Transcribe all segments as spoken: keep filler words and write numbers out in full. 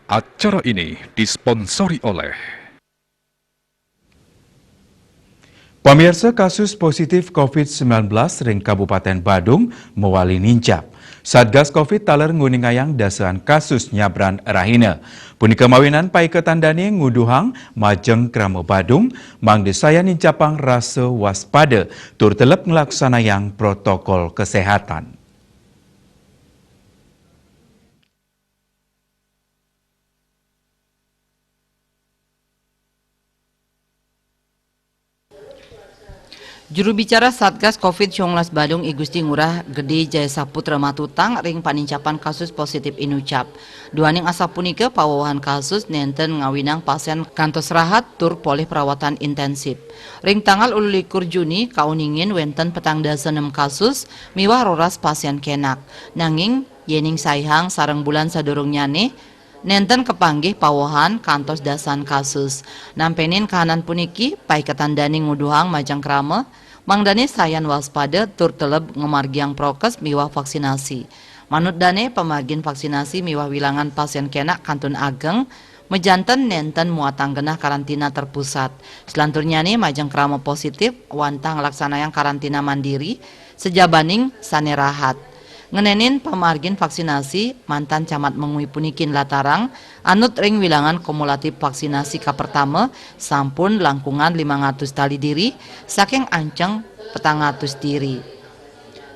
Acara ini disponsori oleh Pamirsa, kasus positif covid sembilan belas ring Kabupaten Badung mawali nincap. Satgas covid taler nguningayang dasaan kasus nyabran rahina. Punika mawinan paiketan dane nguduhang majeng krama Badung, mangda sayan nincapang rasa waspada tur telep nglaksanayang protokol kesehatan. Juru bicara Satgas covid sembilan belas Badung, I Gusti Ngurah Gede Jaya Saputra matutang ring panincapan kasus positif inucap. Duaning asapunika, pawewehan kasus nenten ngawinang pasien kantos rahat tur polih perawatan intensif. Ring tanggal ulu likur Juni kauningin wenten petang dasa nem kasus miwah roras pasien kenak. Nanging yening saihang sareng bulan sadurungnyane, nenten kapanggih pawehan kantos dasan kasus. Nampenin kahanan puniki, paiketan dane nguduhang majeng krama, mangdane sayan waspada tur teleb ngamargiang prokes miwah vaksinasi. Manut dane, pamargin vaksinasi miwah wilangan pasien kenak kantun ageng, majanten nenten muatang genah karantina terpusat. Selanturnyane majeng krama positif wantah nglaksanayang karantina mandiri, sajabaning sane rahat. Ngenenin pamargin vaksinasi mantan Camat Mengwi punikin latarang, anut ring wilangan kumulatif vaksinasi kapertama sampun langkungan limang atus tali diri saking anceng petang atus diri.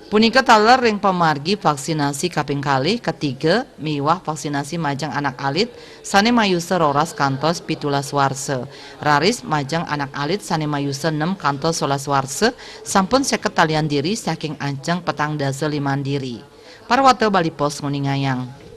Punika taler ring pamargi vaksinasi kaping kalih, katiga, miwah vaksinasi majeng anak alit sane mayusa roras kantos pitulas warsa. Raris majeng anak alit sane mayusa nem kantos solas warsa sampun seket talian diri saking anceng petang dasa liman diri. Parwata Bali Post nguningayang.